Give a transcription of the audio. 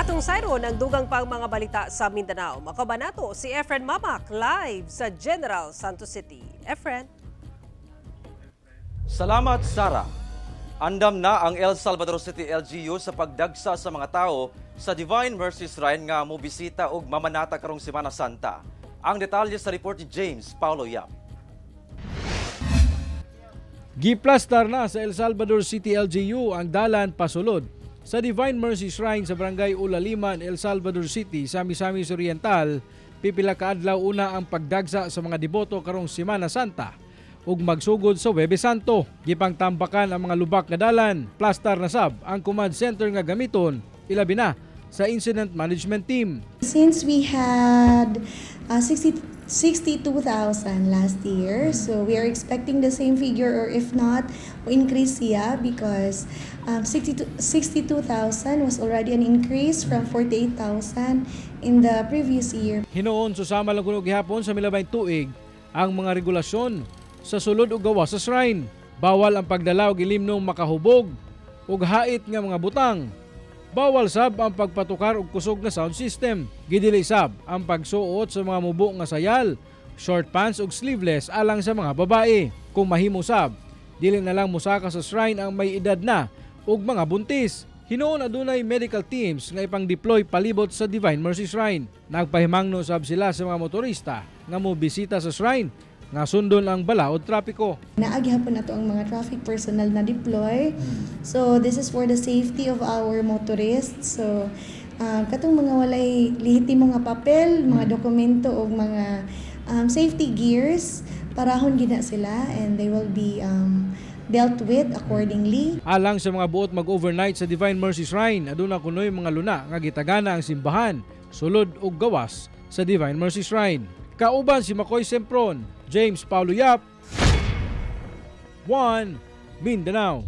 Atong sayron ang dugang pang mga balita sa Mindanao. Makauban nato si Efren Mamac live sa General Santos City. Efren. Salamat, Sara. Andam na ang El Salvador City LGU sa pagdagsa sa mga tao sa Divine Mercy Shrine nga mobisita og mamanata karong Semana Santa. Ang detalye sa report ni James Paulo Yap. Giplastar na sa El Salvador City LGU ang dalan pasulod sa Divine Mercy Shrine sa Barangay Ulaliman, El Salvador City, sa Misamis Oriental. Pipila ka adlaw una ang pagdagsa sa mga deboto karong Semana Santa ug magsugod sa Huwebes Santo. Gipangtambakan ang mga lubak nga dalan, plastar na sab ang command center nga gamiton, ilabi na sa incident management team. Since we had 60 62,000 last year, so we are expecting the same figure or if not, increase siya because 62 62,000 was already an increase from 48,000 in the previous year. Hinuon susama lang kuno gihapon sa milabayng tuig ang mga regulasyon sa sulod ug gawas sa shrine. Bawal ang pagdala og ilimnong makahubog ug hait nga mga butang. Bawal sab ang pagpatukar og kusog nga sound system. Gidili sab ang pagsuot sa mga mubo nga sayal, short pants ug sleeveless alang sa mga babae. Kung mahimo sab, dili na lang mosaka sa shrine ang may edad na ug mga buntis. Hinuon adunay medical teams nga ipang-deploy palibot sa Divine Mercy Shrine. Nagpahimangno sab sila sa mga motorista nga mobisita sa shrine nga sundon ang balaod trapiko. Naa gihapon nato ang mga traffic personnel na deploy. So this is for the safety of our motorists. So katong mga walay lehitimo nga papel, mga dokumento o mga safety gears, parahon gyud na sila and they will be dealt with accordingly. Alang sa mga buot mag-overnight sa Divine Mercy Shrine, aduna kunoy mga luna nga gitagana ang simbahan, sulod ug gawas sa Divine Mercy Shrine. Kauban si Makoy Sempron, James Paulo Yap, 1 Mindanao.